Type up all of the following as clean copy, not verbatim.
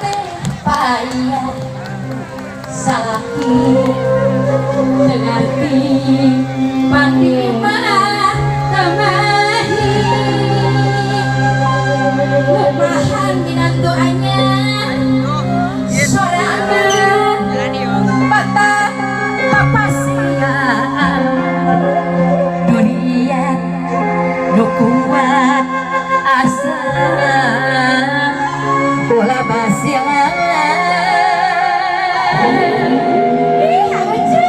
teu payah, salaki teu ngarti pandi mah temahi. Ngupahan minantu anyar sorangan bata papasian dunia nu kuat asa bola basilan. Ih, lucu.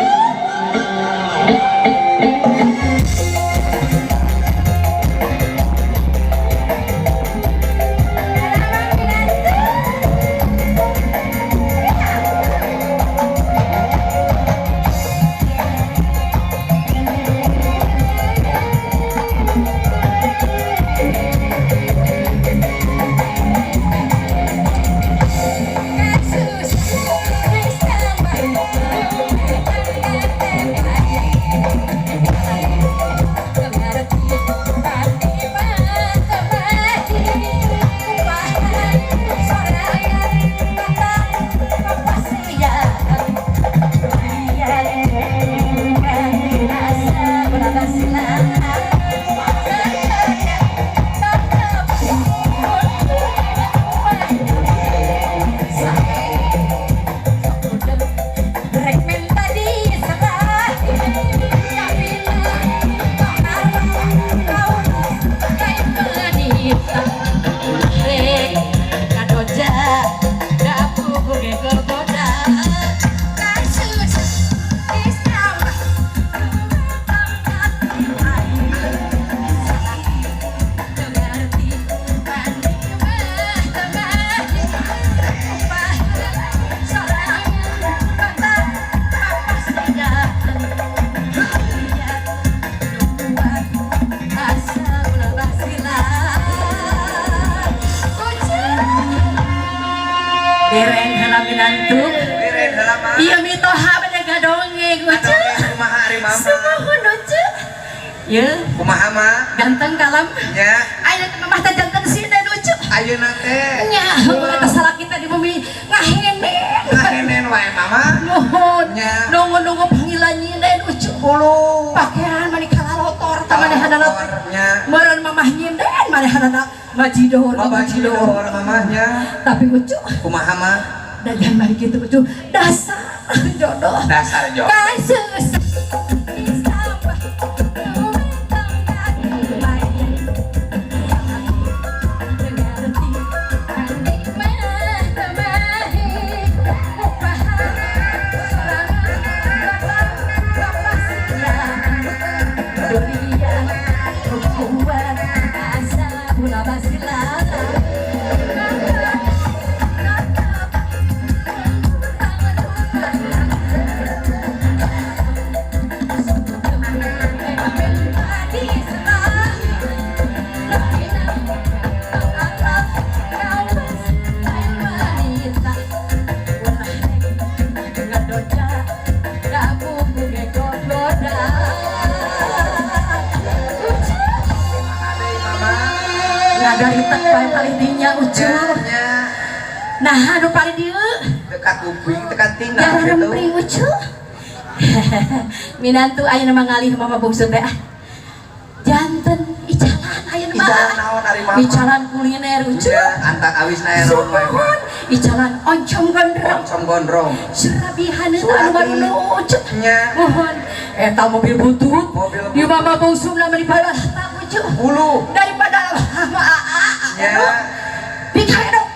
Dereng heula minantu. Liren heula mah. Iya, mitoha bade gadongeng, Ucu. Dongeng kumaha ari mama? Sumuhun, Ucu. Ye, Kumaha mah? Ganteng kalem. Nya, Ayeuna teh mamah teh janten sinden, Ucu. Ayeuna teh. Nya, eta salaki teh di bumi ngahenen. Ngahenen wae mama. Nuhun. Nya. Nunggu-nunggu panggilan nyinden, Ucu. Ulu. Pakaian mani kalalotor ta manehanana teh. Nya. Meureun mamah nyinden manehanana ngajidor, Ngabajidor mamahnya. Tapi Ucu, Kumaha mah? Dajan mari kitu, Ucu. Dasar jodoh. Dasar jodoh. Kasus. Mama. Ngadaritek bae palitinya, Ucu. Nya. Nah, anu paling dieu Dekat kuping, dekat tina Yara gitu. Rempring, Ucu. Minantu ayeuna mah ngalih mama bungsu teh ah. Janten icalan ayeuna mah. Icalan naon ari mama? Icalan kuliner, Ucu. Nya, antak awisna naon wae. Sumuhun, icalan oncom gondrong. Oncom gondrong. Surabihan eta anu Surabi. Baru Ucu. Nya. Mohon eta mobil butut. Mobil Di mama bungsu mah daripada tak, Ucu. Ulu. Daripada sama aa. Nya. Dikaredok